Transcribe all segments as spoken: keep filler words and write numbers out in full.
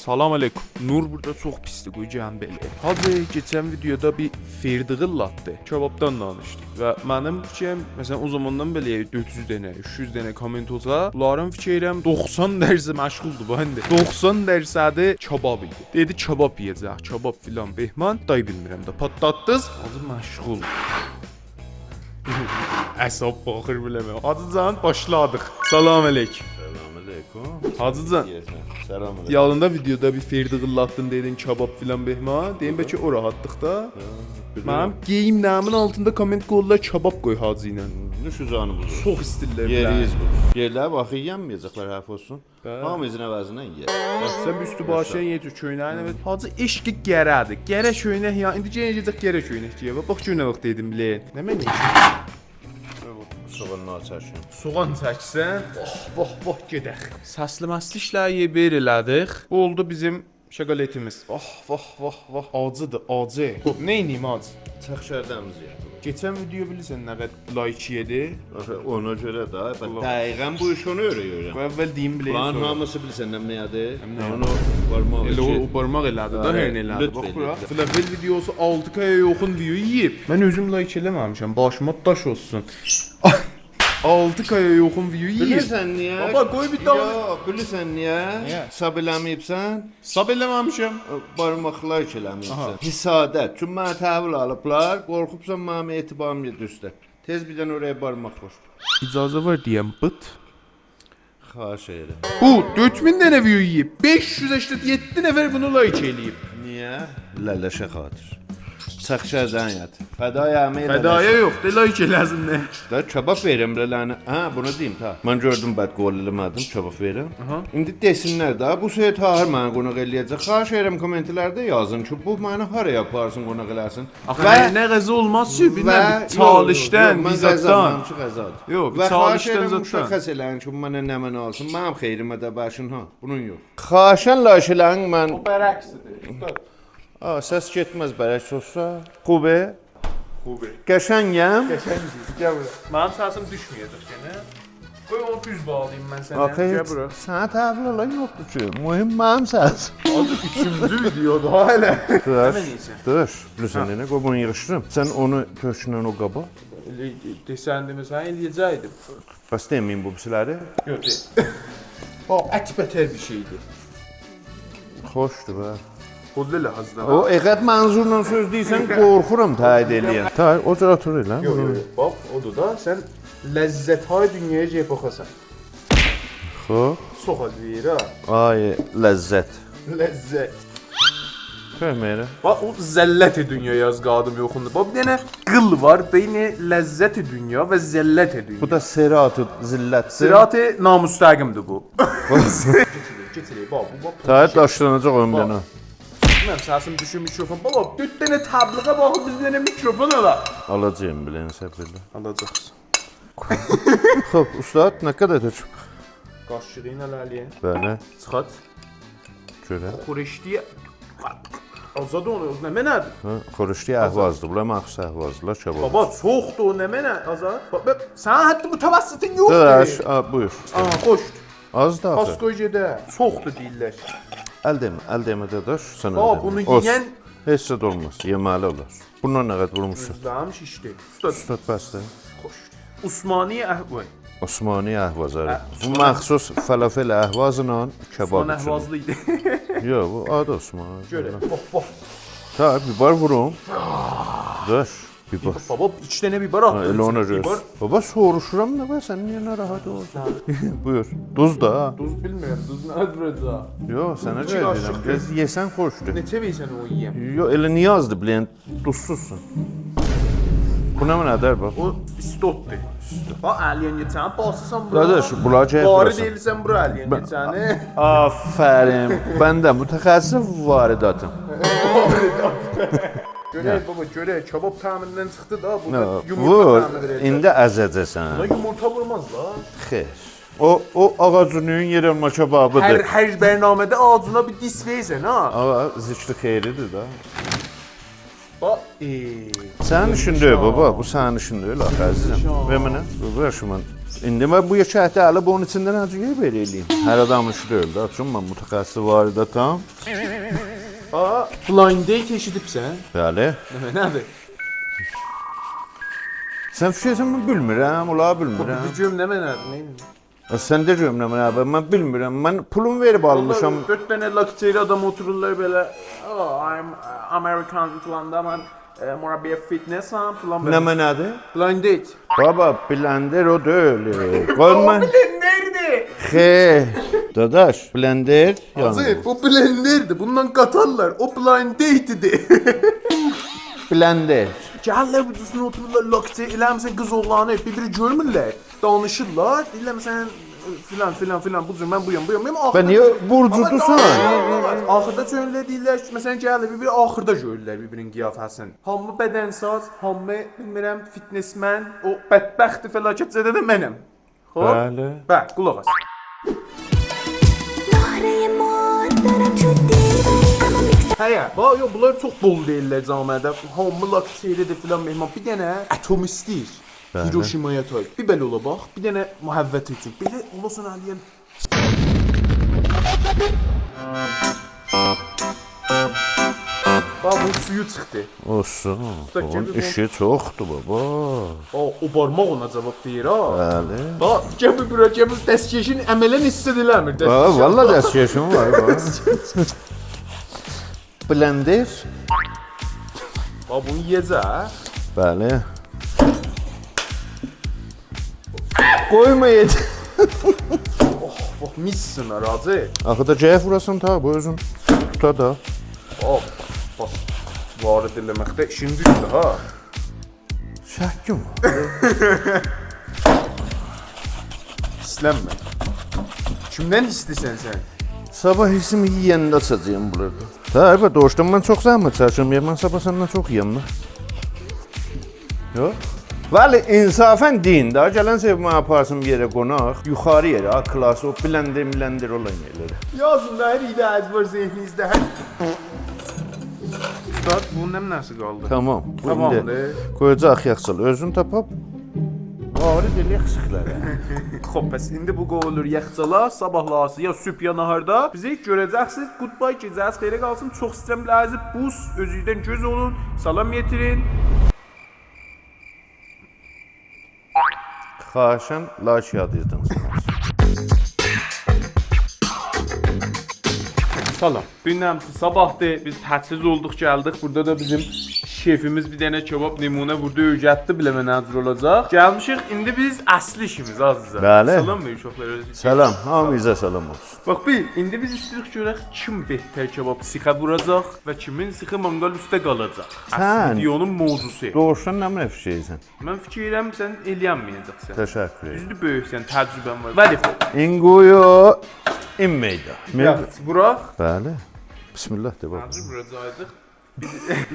سلام علیکم. نور بوردا چوخ پیسدیر، قوی گلیم بئله. حاجی کئچن ویدیودا بیر فردی غیللاتدی. کبابدان دانیشدی. و منیم فیکریم، مثلا، او زاماندان بئله دؤرد یوز دنه، اوچ یوز دنه کامنت اولسا، بونلارین فیکریم دوخسان درصد مشغولدور بو ایندی. دوخسان درصدی کباب ایدی. دئدی کباب یئیه‌جک، کباب فلان بهمان، دای بیلمیرم ده. پاتلاتدینیز، حاجی مشغول. اعصاب باخیر بیله‌مه. حاجی جان، باشلادیق. سلام علیکم. سلام علیکم. حاجی جان. یئیه‌جم. سلام علیکم. یادیندا ویدیودا بیر فردی غیللاتدین، دئدین کباب فلان بهمان. دئییم بلکه او راحاتلیقدا. هه، بیلیرم. منیم گئییملریمین آلتیندا کامنت قویورلار کباب قوی حاجی ایله. نوش جانیمیز اولسون. چوخ ایستیرلر بونو. یئریز بو. یئرلری باخ، یئیه‌نمه‌یه‌جکلر، حرف اولسون. هه. هامی ایزینه وزینه یئیه. باخ، سن بیر اوستو باشینا یئیه، کؤینه‌یینه وئر. حاجی عشق گره‌دیر. گره کؤینک یا، ایندی گئنه گئدک گره کؤینک دئیه. باخ، باخ، گؤنه باخ دئدیم بیله‌یه. نمنه؟ سوغانینی آچارسان. سوغان چکسن. واه، واه، واه، گئدک. سسلی مسلی ایشلری یئیه بئر ائله‌دیک. بو اولدو بیزیم شکلاتیمیز. واه، واه، واه، واه. آجیدیر، آجی. نئینییم آجی؟ چاخشاردامیز یئیک. کئچن ویدیو بیلیرسن نه قدر لایک یئدی؟ آخی اونا گؤره ده، باخ، هه، دقیقاً بو ایش اونا گؤره یئییرم. بو اول دئییم بیله‌یه، بونلارین سونرا. هامیسی بیلیرسن نه نه‌دیر؟ نه؟ اونو بارماق ائله او، اوچون. او بارماق ائله‌دی ده، هه، هر نه ائله‌دی. لطف باخ ائله‌دی. بورا. فلافل ویدیوسو آلتی کایا یاخین ویو یئییب. من اؤزوم لایک ائله‌مه‌میشم، باشیما داش اولسون. آلتی کایا یاخین ویو یئییب. بیلیرسن نییه؟ بابا، قوی بیر دانا. یوخ، بیلیرسن نییه؟ نییه؟ حساب ائله‌مه‌ییبسن؟ حساب ائله‌مه‌میشم. بارماق لایک ائله‌مه‌ییبسن. آها. حسادت. چونکی منه تحویل آلیبلار، قورخوبسان منیم اعتباریم گئدیر اوسته. تئز بیر دنه اورایا بارماق وور. اجازه وار دئیم، بیت. خواهش ائدیرم. بو دؤرد مین دنه ویو یئییب. بئش یوز سکسن یئددی نفر بونو لایک ائله‌ییب. نییه؟ لله‌شه خاطر. چاخشاردان یات. فدای همه لله‌شه. فدایا یوخ، دئ لایک ائله‌سین ده. دا کباب وئریرم لله‌نی. هه، بونو دئییم، تا. من گؤردوم بد قول ائله‌مه‌دیم، کباب وئریرم. آها. ایندی دئسینلر ده، بو سری طاهر منی قوناق ائله‌یه‌جک. خواهش ائدیرم، کامنتلرده یازین کی، بو منی هارایا آپارسین، قوناق ائله‌سین. آخی و، نه، نه غذا اولماز کی، و، بیلمیرم، یوخ، یوخ، چالشدن، یوخ، من غذا، بیزاتدان. منیمکی غذادیر. یوخ، بیر و خواهش چالشدن، ائدیرم، زاددان. مشخص ائله‌یین کی، بو منه نمنه آلسین. منیم خیریمه ده باشین ها. بونون یوخ. خواهشاً لایک ائله‌یین، من او برعکسیدیر، اوستاد. آ، سس گئتمز برعکس اولسا. خوبه. خوبه. قشنگم. قشنگیز، گل بورا. منیم سسیم دوشمه‌یه‌جک گئنه. قوی اونو دوز باغلاییم من سنه. آخی گل هئچ بورا. سنه تحویل آلان یوخدور کی. مهم منیم سسیم. آجی اوچونجو ویدیودور ها ائله. دور، نمنه یئییرسن؟ دور. بیلیرسن ها. نئینه؟ قوی بونو ییغیشدیریم. سن اونو تؤکونن او قابا. ائله دئسن دئمه‌سن، ائله‌یه‌جکدیم. بس دئمه‌ییم بو بیریسیلری. یوخ، دئییل. او، ات بتر بیر شئیدیر. خوشدور به. خودلو لحاظدا. او، ائقد منظورلا سؤز دئییرسن، قورخورام تأیید ائله‌یم. تأیید، او جور اوتور ائله. یوخ، یوخ، یوخ. باخ، اودور دا، سن لذت‌های دنیایا گئدیب باخاسان. خوب. چوخ آز وئریر ها. آی، لذت. لذت. کؤمک ائله. باخ، او ذلت دنیا یاز، قادیم یوخوندو. باخ، بیر دنه قیل وار، بین لذت دنیا و ذلت دنیا. بو دا صراط ذلت‌دیر. صراط نامستقیم‌دیر بو. کئچیرک، کئچیرک. باخ، بو، باخ، بو طاهر شئی. داشلاناجاق اون باخ. دنه. بیلمیرم، سسیم دوشور میکروفون. بابا، دؤرد دنه تبلیغه باخیب بیز بیر دنه میکروفون آلاق. آلاجاغام، بیله‌نی سن بیلدین. آلاجاقسان. خوب، اوستاد، نه قدر تؤکوب؟ قاشیغی ایله اله‌لیه. بلی. چیخارت. گؤرک. خورشتی. آزاد اونو، نمنه‌دیر؟ هه، خورشتی آزاد. اهوازدیر، بونلار مخصوص اهوازدیرلار، کباب. بابا، چوخدور او، نمنه، آزاد؟ باخ، باخ، سنین حتی متوسطین یوخدور. داداش، آ، بویور. آها، خوش. آزدیر آخی. پاس قوی گئده. چوخدور دئییرلر. ال دئمه، ال دئمه، داداش، سنه بابا، ال دئمه. بونو اولسون. یئین هئچ زاد اولماز، یئمه‌لی اولار. بوندان نه قدر وورموسان؟ دوزله‌میش ایشدیر. اوستا. اوستا، بسدیر. خوش. عثمانی اهواز. عثمانی اهواز، آره. هه، بو عثمان. مخصوص فلافل اهوازلا کباب عثمان اوچون. اهوازلی ایدی. یوخ، بو آدی عثمان. گؤرک. باخ، باخ. تا، بیبر ووروم. دور، بیبر. بابا، ایکی دنه بیبر ها، آتدی ائله اونا ایچینه، گؤره. بیبر. بابا، سوروشورام دا، باخ، سن نییه ناراحت اولورسان؟ بویور. دوز دا. دوز بیلمیرم، دوز نه ووره‌جاق؟ یوخ، سنه ایکی قاید قاشیق دئییرم. گؤر. بیر آز یئسن خوشدور. نئچه وئرسن اونو یئیم؟ یوخ، ائله نییه آزدیر، بیله‌ن دوزسوزسون. بو نمنه‌دیر، باخ؟ او ایستوتدور. ایستوت. باخ، الین گئچنی باسیرسان بورا. داداش، بونلار گرک بوراسی. باری دئییرسن بورا الین گئچنی. آفرین. من ده متخصص وارداتیم. گؤرک، هه. بابا، گؤرک. کباب طعمیندن چیخدی دا، بو دا نه، یومورتا وور، طعمی وئره‌جک. ایندی ازه‌جکسن. بونا یومورتا وورمازلار. خیر. او، او آغاجونون یئرالما کبابیدیر. هر، هر برنامه‌ده آغاجونا بیر دیس وئرسن، ها؟ آغا، ذکر خیریدیر دا. باخ، ای. سنین ایشین دئییل، بابا، بو سنین ایشین دئییل آخی، عزیزیم. وئر منه، وئر شونو. ایندی من بو یئکه‌لیکده الی بونون ایچینده نئجه یئییب ائله‌ییم؟ هر آدام ایشی دئییل ده، چون من متخصص وارداتام. آ، blind date ائشیدیبسن؟ بلی. نمنه‌دیر؟ سن فیکیر ائدیرسن من بیلمیرم، اولا بیلمیرم. بیر گؤروم نمنه‌دیر، نه بیلیم؟ ائ، سن ده گؤروم نمنه‌دیر، من بیلمیرم. من پولومو وئریب آلمیشام. والله دؤرد دنه لاکچری آدام اوتورورلار بئله. "Oh, I'm American" فلان دا، من ائ، مربی فیتنسم فلان بئله. نمنه‌دیر؟ Blind date. بابا، بلندر او دئییل. ائ، قویما. او بلندردیر. خیر. داداش، بلندر، حاجی، یعنی. بو بلندردیر. بوندان قاتارلار. او blind date ایدی. بلندر. گلیرلر بو دوزگون اوتورورلار، لاکچری ائله‌میشن قیز اوغلانی، بیر-بیری گؤرمورلر. دانیشیرلار، دئییرلر مثلا، فلان، فلان، فلان، بو جور، من بویام، بویام، بویام. آخیردا، و نییه بورجودوسان؟ آمما آخیردا چؤنورلر، دئییرلر کی، مثلا، گلیرلر بیر-بیری، آخیردا گؤرورلر بیر-بیرینین قیافه‌سینی. هامی بدنساز، هامی، بیلمیرم، فیتنسمن، او بدبخت فلاکت‌زده ده منم. خوب؟ بلی. بلی، قولاق آس. ناخیره مار دارم تو دل، اما میکس. هه، یا، با، یوخ، بونلار چوخ بول دئییرلر جامعه‌ده. هامی لاکچری‌دیر فلان، مهمان. بیر دنه اتم ایسته‌ییر. بلی. هیروشیمایا تای. بیر بئله اولا باخ، بیر دنه محوطه اوچون. بئله اولاسان الین. باخ، بونون سویو چیخدی. اولسون. اوستا، اونون گل بیر ایشی چوخدور، بابا. او، او بارماق اونا جاواب دئییر، ها. بلی. باخ، گل بیر بورا، گل بیر دستکشین عملا حیس ائله‌میر، ها، دستکش. والله دستکشیم وار، باخ. بلندر. باخ، بونو یئیه‌جک، هه؟ بلی. قویما یئدی. اوه، باخ، میسسین، راضی. آخی دا گرک ووراسان، تا بو اؤزون توتا دا. اوه، باخ، وارد ائله‌مکده ایشین دوشدو، ها. شکیم وار. هیرسلنمه. کیمدن هیرسلیسن سن؟ صاباح هیرسیمی یئینده آچاجاغام بونلاردا. هه، البته، دوغروسو من چوخ زحمت چکیرم. یا، من صاباح سندن چوخ یئیم ده. یوخ. ولی انصافا دئیین ده، گلن سفر منی آپارسین بیر یئره قوناق، یوخاری یئره، آ کلاس، او بلندر، بلندر اولان یئرلره. یازین دا، هر ایله از وار ذهنینیزده، هر اوستاد، بونون نمنه‌سی قالدی؟ تامام. بو تامامدیر. ایندی قویاجاق یاخچیلا. اؤزون تاپیب. وارد ائله‌یک سیخلره. خوب، پس ایندی بو قویولور یاخچیلا، صاباحلاسی یا صبح یا ناهاردا بیزی گؤره‌جکسینیز. Goodbye، گئجه‌نیز خئیره قالسین. چوخ ایسته‌ییرم بیله‌زی بوس، اؤزونوزدن گؤز اولون. سلام یئتیرین. خواهشاً لایک یادیزدان چیخماسین. سلام. دوننکی صاباحدیر، بیز تجهیز اولدوق، گلدیک. بورادا دا بیزیم شفیمیز بیر دنه کباب نمونه ووردو، اؤیرتدی بیله‌مه نه جور اولاجاق. گلمیشیک، ایندی بیز اصلی ایشیمیز، عزیزلر. بلی. سلام وئر اوشاقلارا، اؤزو. سلام، هامینیزا سلام اولسون. باخ، بیر، ایندی بیز ایسته‌ییریک گؤرک کیم بهتر کباب سیخه ووراجاق و کیمین سیخی مانقال اوسته قالاجاق. اصلی سن ویدئونون موضوعسو. دوغروسان نمنه فیکیر ائدیرسن؟ من فیکیر ائدیرم، سن ائلیه‌نمیه‌جکسن. تشکر ائدیرم. دوزدور، بؤیوکسن، تجربه‌ن وار. ولی خوب. اینگویو این میدا. یاخشی، بوراخ. بلی. بسم الله، دئ باخ. هانسی ووراجاقدیق؟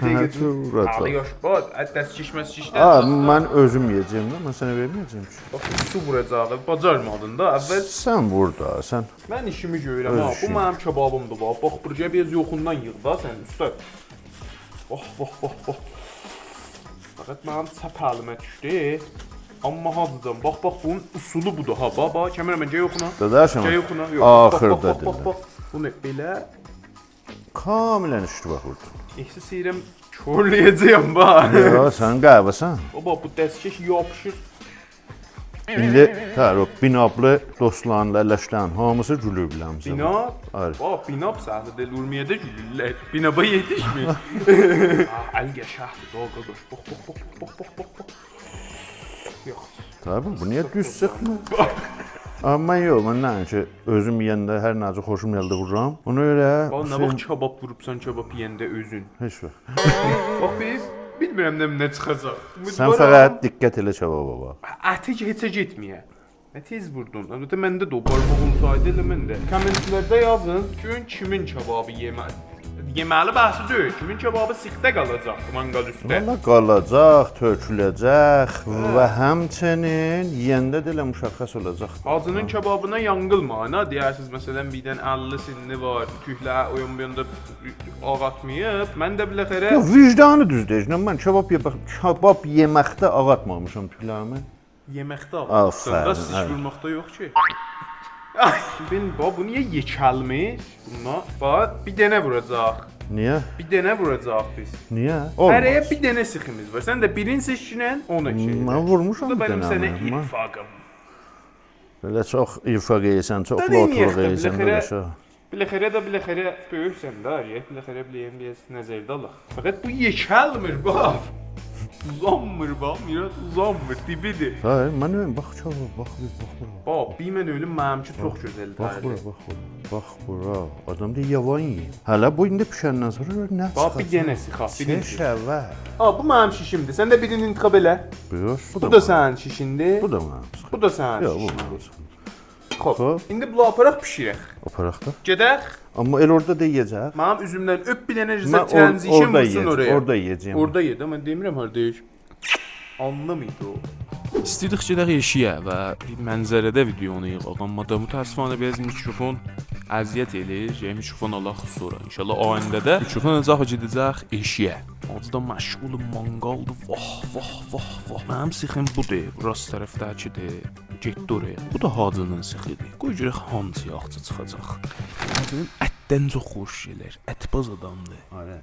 هه، چوخ ووراجاق. آلی یاش، باخ، دستکش مسکشدن آ، چیخدی. من اؤزوم یئیه‌جه‌یم ده، من سنه وئرمه‌یه‌جه‌یم کی. باخ، سو ووراجاغیق، باجارمادین دا، اول. سن وور دا، سن. من ایشیمی گؤرورم، ها. اؤز ایشین. بو منیم کبابیمدیر، باخ. باخ، بورایا بیر آز یوخوندان ییغ دا سن، اوستا. باخ، باخ، باخ، باخ. فقط منیم چپ الیمه دوشدو. آمما حاجی‌جان، باخ، باخ، بونون اصولو بودور، ها. باخ، باخ، کامرامن، گل یوخونا. داداشیم، گل یوخونا، یوخ. باخ، باخ، آخیردا باخ، باخ، دئدیلر. باخ. بو نه بئله؟ کاملاً اشتباه ووردون. احساس ائدیرم، کورله‌یه‌جه‌یم، باخ. یوخ، سن قهوه‌سن. بابا، بو دستکش یاپیشیر. ایندی، هه، او بینابلی دوستلارین، لله‌شلرین هامیسی گولور بیله‌میزه. بیناب؟ آره. باخ، بیناب سهوی دئییل، اورمیه‌ده گولورلر. بینابا یئتیشمیر. آ، ال قشنگدیر، دوغرو، قارداش. باخ، باخ، باخ. یوخ. طبیعی، بو نییه دوز چیخمیر؟ آمما یوخ، من نه کی، اؤزوم یئینده هر نه جور خوشوم گلدی وورورام. اونا گؤره باخ، نه حسین واخت کباب ووروبسان، کباب یئینده اؤزون؟ هئچ واخت. باخ، بیر، بیلمیرم نه، نه چیخاجاق. سن امیدوارام فقط دقت ائله کبابا باخ. اتی هئچه گئتمه‌یه. نه تئز ووردون. البته، منده ده او بارماق اولسایدی، ائله من ده. کامنت‌لرده یازین، گؤرون کیمین کبابی یئمه-، یئمه‌لی بحثی دئییل. کیمین کبابی سیخده قالاجاق مانقال اوسته؟ والله قالاجاق، تؤکوله‌جک، هه، و همچنین یئینده ده ائله مشخص اولاجاق. حاجی‌نین کبابینا یانقیلمایین، ها. دئیرسینیز، مثلا، بیردن اللی سنّی وار، توکلری او یان بو یاندا آغارتماییب. من ده بالاخره... یوخ، وجدانی دوز دئییر. من کباب یئ-، باخ، کباب یئمکده آغارتمامیشام توکلریمی. یئمکده آفرین، آخیرسیندا سیخ، هه. وورماقدا یوخ کی. آی، بین، باخ، بو نییه یئکه‌لمیر؟ بوندان، باخ، بیر دنه ووراجاق. نییه؟ بیر دنه ووراجاق بیز. نییه؟ هره‌یه اولماز. بیر دنه سیخیمیز وار. سن ده بیرینی سئچگینن اونو شئی من ائدر. وورموشام بو دا بیر منیم دنه سنه من. ارفاقیم. بئله چوخ ارفاق ائییرسن، چوخ دا لوتورلوق نئینیه‌ک ده، ائییرسن، بالاخره، قارداش، ها. بالاخره ده، بالاخره بؤیوکسن ده، آریه. بالاخره بیله‌یم بیر آز نظرده آلاق. فقط بو یئکه‌لمیر، باخ. اوزانمیر، باخ، میراد، اوزانمیر، دیبیدیر. هه، من اؤلوم، باخ، چوخ، باخ، بیر باخ بورا. باخ، بیر من اؤلوم، منیمکی چوخ گؤزل. باخ بورا، باخ بورا، باخ بورا. آدام دئییر، یاوان یئیین. هله بو ایندی بیشندن سونرا گؤر نه چیخاجاق. باخ، بیر دنه سیخاق، بیر دنه سیخاق. شهوت. آ، بو منیم شیشیمدیر. سن ده بیرینی انتخاب ائله. بویور. بو دا سنین شیشیندیر. بو دا منیم شیشیمدیر. بو دا منیم شیشیمدیر. یوخ، بو منیم شیشیمدیر. خوب، خوب. ایندی بونلاری آپاراق بیشیرک. آپاراق دا. گئدک. آمما ائله اورادا دا یئیه‌جک. منیم اوزومدن اؤپ بیر دنه، من اور-، transition اوردا وورسون یئیه‌جم، اورایا. اوردا یئیه‌جم. اورادا یئ ده، من دئمیرم هاردا یئیک. آنلامیردی او. ایسته‌ییریک گئدک ائشییه و بیر منظره‌ده ویدئونو ییغاق. آمما دا متأسفانه بیر آز میکروفون اذیت ائله‌ییر. یعنی میکروفون آلاق سونرا. ان‌شاءالله آینده‌ده میکروفون آلاجاق و گئده‌جک ائشییه. حاجی دا مشغول مانقالدیر. واه، واه، واه، واه. منیم سیخیم بودور. بو راست طرفده‌کیدیر. گئتدی اورایا. بو دا حاجی‌نین سیخیدیر. قوی گؤرک هانسی یاخشی چیخاجاق. حاجی‌نین اتدن چوخ خوش گلیر. ات‌باز آدامدیر. آره.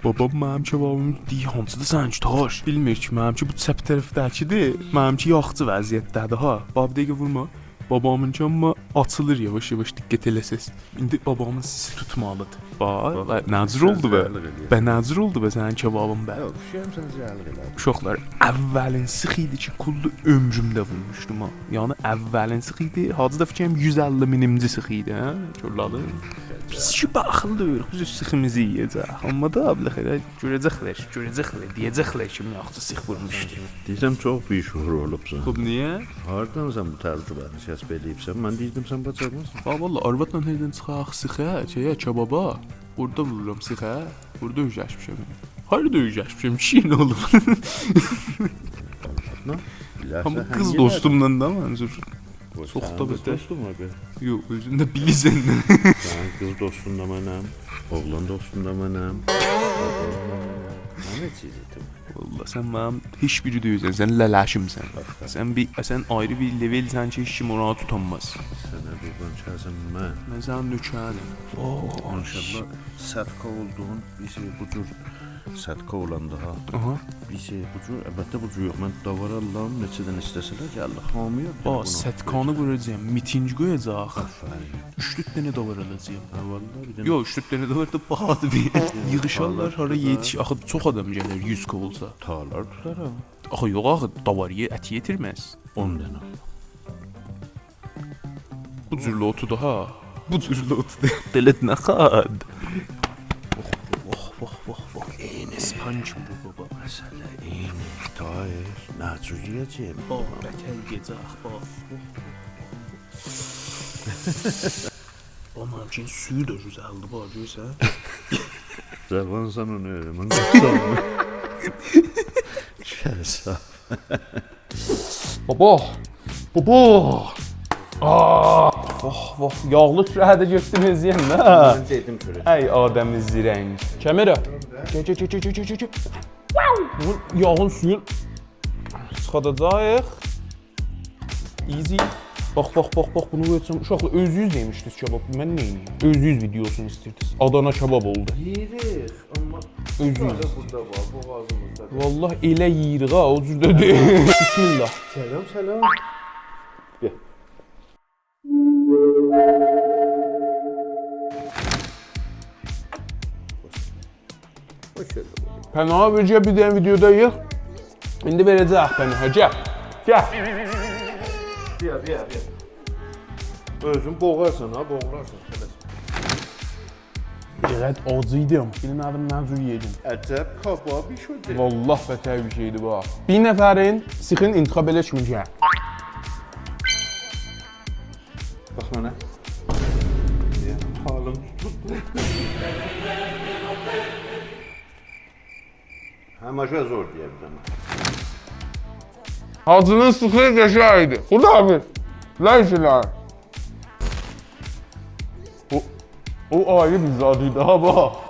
بابام منیم کبابیمی دئییر، هانسیدیر سنینکی، تاش؟ بیلمیر کی، منیمکی بو چپ طرفده‌کیدیر. منیمکی یاخشی وضعیتده‌دیر ها. بابا، دقیقه وورما. بابامینکی آمما آچیلیر یاواش-یاواش، دقت ائله‌سز. ایندی بابامین سیسی توتمالیدیر. باخ، باخ، باخ، نه جور اولدو به؟ گؤزللیک ائله‌ییر. به نه جور اولدو به سنین کبابین به؟ یوخ، شوشه‌یم سن گؤزللیک ائله‌ییر. اوشاقلار، اولین سیخ ایدی کی، کلّ عؤمرومده وورموشدوم ها. یعنی اولین سیخ ایدی، حاجی دا فیکر ائلیرم یوز اللی مینیمجی سیخ ایدی، هه؟ گؤرلالیم. بیز کی، باخیل دئییریک، بیز اؤز سیخیمیزی یئیه‌جه‌ییک. آمما دا، بالاخره، گؤره‌جکلر، گؤره‌جکلر، دئیه‌جکلر کی، یاخشی سیخ وورموشدو. دئییرسن، چوخ بی‌شعور اولوبسان. خوب، نییه؟ هاردان سن بو تجربه‌نی کسب ائله‌ییبسن؟ من دئییردیم، سن باجارمازسان. باخ، والله، آروادلا هردن چیخاق سیخه، شئیه، کبابا، اورادا وورورام سیخه، اورادا اؤیرشمیشم. هاردا اؤیرشمیشم، کیشی، نه اولوب؟ نه؟ آمما قیز دوستومدان دا منظور. قوی، چوخ دا سنین قیز بتر دوستون وار به. یوخ، اؤزون ده بیلیرسن ده. سنین قیز دوستون دا منم، اوغلان دوستون دا منم. همه چیزی تو. والله، سن منیم هئچ بیری دئییلسن، سن لله‌شیمسن. باخ، باخ. سن بیر، سن آیری بیر لئولسن کی، هئچ کیم اورانی توتانماز. سنه قوربان کسیم من. من سنین نؤکرینم. اوه، ماشاءالله، صد کا اولدون، بیزی بو جور صد کا اولاندا ها. آها. بیزی بو جور، البته بو جور یوخ. من داوار آلیرام، نئچه دنه ایسته‌سه‌لر گلدی. هامی‌یا بیر دنه قوناق وئره‌جک. آ، صد کانی ووراجاغام، میتینگ قویاجاق. آفرین. اوچ-دؤرد دنه داوار آلاجاغام. هه، والله، بیر دنه. یوخ، اوچ-دؤرد دنه داوار دا باهادیر بیر. یوخ، ییغیشارلار، تالار هارا توتار. یئتیش-، آخی چوخ آدام گلر، یوز کا اولسا. تالار توتار ها. آخی یوخ آخی، داوار یئ-، ات یئتیرمز. اون دنه. بو جور لوتودو ها. بو جور لوتودو. دلت نخواد. واخ، واخ، واخ، واخ، واخ. عینی. اسپانج بو، بابا. مسئله عینی. طاهر، نه جور یئیه‌جه‌یم؟ باخ، بتر گئجه، آخ، باخ. آمما کی، سویو دا گؤزلدیر، باخ، گؤرورسن؟ زبان سن اونو ائله، من قورتارام. کسا. بابا! بابا! آه! واخ، واخ، یاغلی چؤره‌یی ده گؤتوردوم اؤزومله. من دئدیم چؤره‌یی. ای آدم زرنگ. کمره. گل، گل، گل. بونون یاغین سویون چیخاداجاغیق. Easy. باخ، باخ، باخ، باخ، بونو قویاجاغام. اوشاقلار، اؤزونوز دئمیشدینیز کباب، من نه ائدیم؟ اؤزونوز ویدئوسونو ایسته‌ییردینیز. آدانا کباب اولدو. یئییریک، آمما اؤزونوز. بورادا، بورادا وار، بوغازیمیزدا. والله ائله یئییریک ها، او جور ده دئییل. بسم الله. سلام، سلام. گل. پناهی وئره‌جک بیر دنه ویدئودا ییغ. ایندی وئره‌جک پناهی، گل. گل. بیر، بیر، بیر. اؤزون بوغارسان ها، بوغارسان، تلسمه. بئله آج ایدیم، بیلمه‌دیم نه جور یئدیم. عجب کبابی شدی. والله بتر بیر شئیدی بو. بیر نفرین سیخین انتخاب ائله کی، گل. باخ منه. حالیم توتولدو. هماژا زور دئیه بیلرم. حاجی‌نین سیخی قشنگ ایدی. خدابی. لایک ائله. او، او آیری بیر زاد ایدی ها، باخ.